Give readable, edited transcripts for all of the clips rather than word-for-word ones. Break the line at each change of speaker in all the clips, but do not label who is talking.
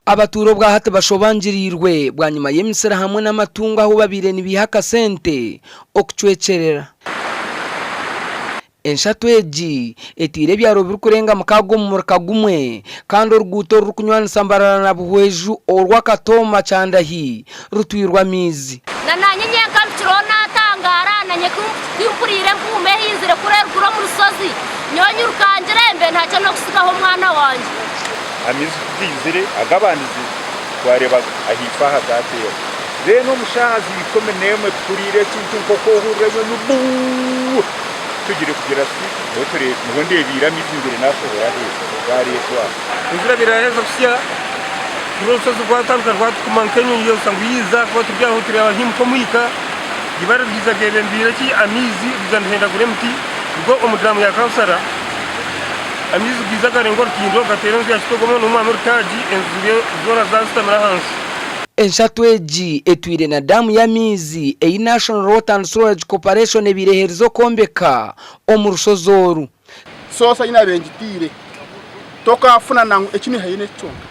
Abatuura obwahati bashobangiriirwe bwanyima y'emisiri hamwe n'amatungo ahu babaire nibaiha akasente okucwekyerera. Enshatu egi eteire ebyaro birikurenga 6 omu muruka gumwe kandi oruguuto orurikunywanisa Mbarara na Buhweju orwa Katooma Kyandahi rutwirwe amaizi.
Na naanye nyenka mpikireho naatangaara, naanye ku mpuriire empuuma ehinzire kuri eruguru omu rushozi, nyowe nyirukangire mbe ntakye n'okutsigaho omwana wangye.
Amaizi ku gaizire agabandize twareeba ahaifo aha gaateera. Then omu shaaha za 11 tuhuriire ekintu nk'oku ohurira enyonyi buuh! Tugire kugira tuti niho ndeebiire amaizi mbaire naashohora aheeru gaareetwa aha.
Enjura ebaire yaaheza kusya, turi orushozi rwatandika rwatukuma nk'enyonyi yooshusha ngu yaija kuba turi aho tureeba hiimuka omwika, eibare ryaija ryebembeire ki amaizi riija nirihendagura emiti riga omu daamu ya Kausara. Amaizi gaija garenga orutindo gateera enju ya Kitogoma n'omwami Rutaagi enju zoona zaashutamira ahansi.
Enshatu egi etwire na daamu y'amaizi ei National Water and Sewerage Corporation ebaire eherize okwombeka omu rushozi oru.
Source ei naabaire ngitaire tokaafuna nangwa eki nihayo n'eki kyonka.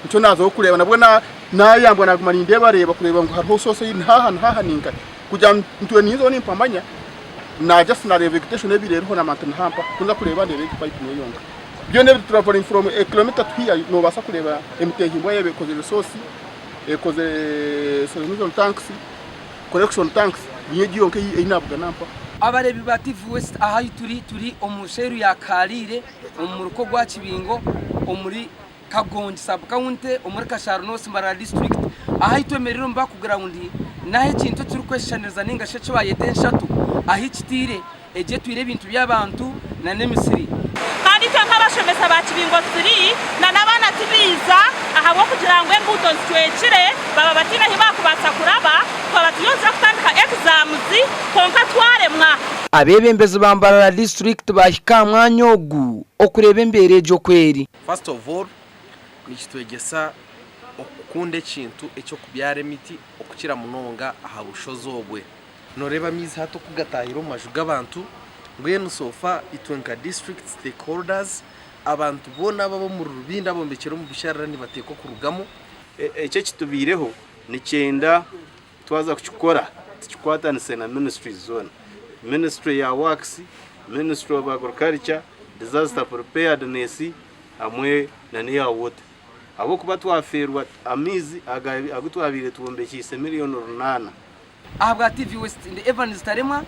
Nikyo naazaho kureeba nabwo naayambwa naaguma nindeebareeba kureeba ngu hariho source ei nihaaha nihaaha ninkahi kugira ngu ntuure ninzaho nimpamanya na just naareeba vegetation ebaire eriho naamanya nti nihampa ku nza kureeba ndeeba egi pipe niyo yonka. Byona ebi travelling from a kilometer to here noobaasa kureeba emiteehimbwa yaaba ekozire source, ekozire solution tanks, Collection tanks niyo egi yonka ei nabugana mpaho.
Abareebi ba TV West aha ahu turi, turi omu sheeru ya Kaariire omu muruka ogwa Kibingo omuri Kagongi sub county omuri Kashari North Mbarara district. Aha ahu twemereire omu back ground n'ahu ekintu ekirikweshushaniriza ninga shi eki bayeta enshatu ahu kitiire. Egi etwire ebintu by'abantu n'emisiri.
Kandi itwe nk'abashomesa ba Kibingo Three na n'abaana tibiiza ahabw'okugira ngu enguuto zicwekire baba bataine ahi baakubaasa kuraba twaba turiyo nituza kutandika exams kwonka twaremwa.
Abeebembezi ba Mbarara disiturikiti baahika aha mwanya ogu okureeba embeera egi oku eri.
First of all nikitwegyesa okukunda ekintu eky'okubyara emiti okukira munonga aha bushozi obwe. Noreeba amaizi hati oku gataahire omu maju g'abantu, mbwenu so far itwe nka district stakeholders, abantu boona abo ab'omuri Rubindi abombekire omu bisharara nibateekwa kurugamu.
Eki ekitubaireho nikyenda twaza kukikora tukikwatanise na ministries zoona, ministry ya works, ministry of agriculture, disaster preparedness hamwe n'eya water. Ahabw'okuba twafeerwa amaizi agu twabaire twombekyeise 8,000,000.
Ahabwa TV West, ndi Evans Taremwa.